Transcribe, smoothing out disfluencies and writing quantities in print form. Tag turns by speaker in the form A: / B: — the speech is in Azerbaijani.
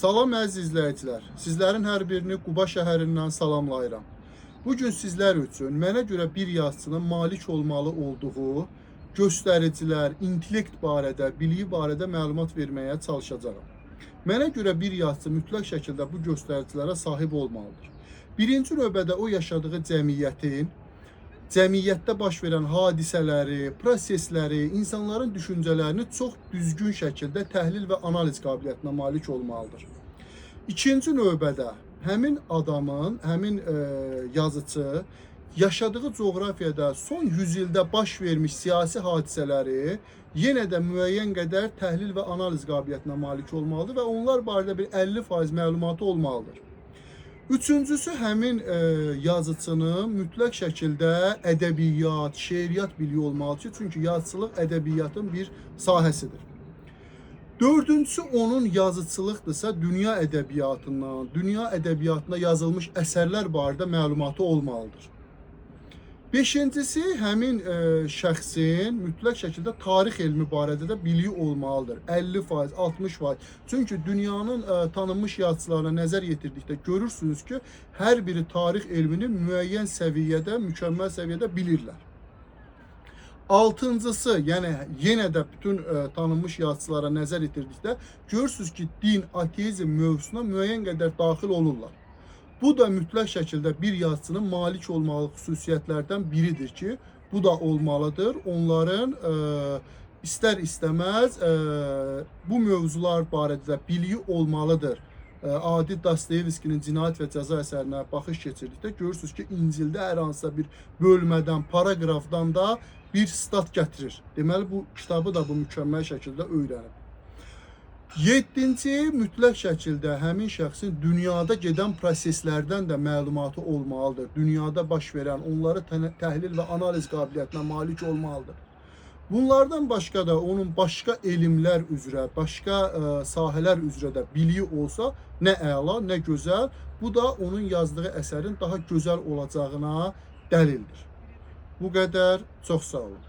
A: Salam əziz izləyicilər. Sizlərin hər birini Quba şəhərindən salamlayıram. Bu gün sizlər üçün mənə görə bir yazıçının malik olmalı olduğu göstəricilər, intellekt barədə, biliyi barədə məlumat verməyə çalışacağam. Mənə görə bir yazıçı mütləq şəkildə bu göstəricilərə sahib olmalıdır. Birinci növbədə o yaşadığı cəmiyyətin, cəmiyyətdə baş verən hadisələri, prosesləri, insanların düşüncələrini çox düzgün şəkildə təhlil və analiz qabiliyyətinə malik olmalıdır. İkinci növbədə həmin adamın, həmin yazıçı yaşadığı coğrafiyada son 100 ildə baş vermiş siyasi hadisələri yenə də müəyyən qədər təhlil və analiz qabiliyyətinə malik olmalıdır və onlar barədə bir 50% məlumatı olmalıdır. Üçüncüsü həmin yazıçının mütləq şəkildə ədəbiyyat, şeiriyyat biliyi olmalıdır ki, çünki yazıçılıq ədəbiyyatın bir sahəsidir. Dördüncüsü onun yazıçılıqdırsa, dünya ədəbiyyatından, dünya ədəbiyyatında yazılmış əsərlər barədə məlumatı olmalıdır. Beşincisi həmin şəxsin mütləq şəkildə tarix elmi barədə də biliyi olmalıdır. 50%, 60%. Çünki dünyanın tanınmış yazıçılarına nəzər yetirdikdə görürsünüz ki, hər biri tarix elmini müəyyən səviyyədə, mükəmməl səviyyədə bilirlər. Altıncısı, yəni yenə də bütün tanınmış yazıçılara nəzər yetirdikdə görürsünüz ki, din, ateizm mövzusuna müəyyən qədər daxil olurlar. Bu da mütləq şəkildə bir yazıçının malik olmalı xüsusiyyətlərdən biridir ki, bu da olmalıdır. Onların istər istəməz bu mövzular barədə də biliyi olmalıdır. Adi Dostoyevskinin Cinayət və Cəza əsərinə baxış keçirdikdə görürsünüz ki, İncildə hər hansısa bir bölmədən, paraqrafdan da bir stat gətirir. Deməli bu kitabı da bu mükəmməl şəkildə öyrənib. Yeddinci, mütləq şəkildə həmin şəxsin dünyada gedən proseslərdən də məlumatı olmalıdır. Dünyada baş verən, onları təhlil və analiz qabiliyyətinə malik olmalıdır. Bunlardan başqa da onun başqa elmlər üzrə, başqa sahələr üzrə də biliyi olsa nə əla, nə gözəl. Bu da onun yazdığı əsərin daha gözəl olacağına dəlildir. Bu qədər. Çox sağ olun.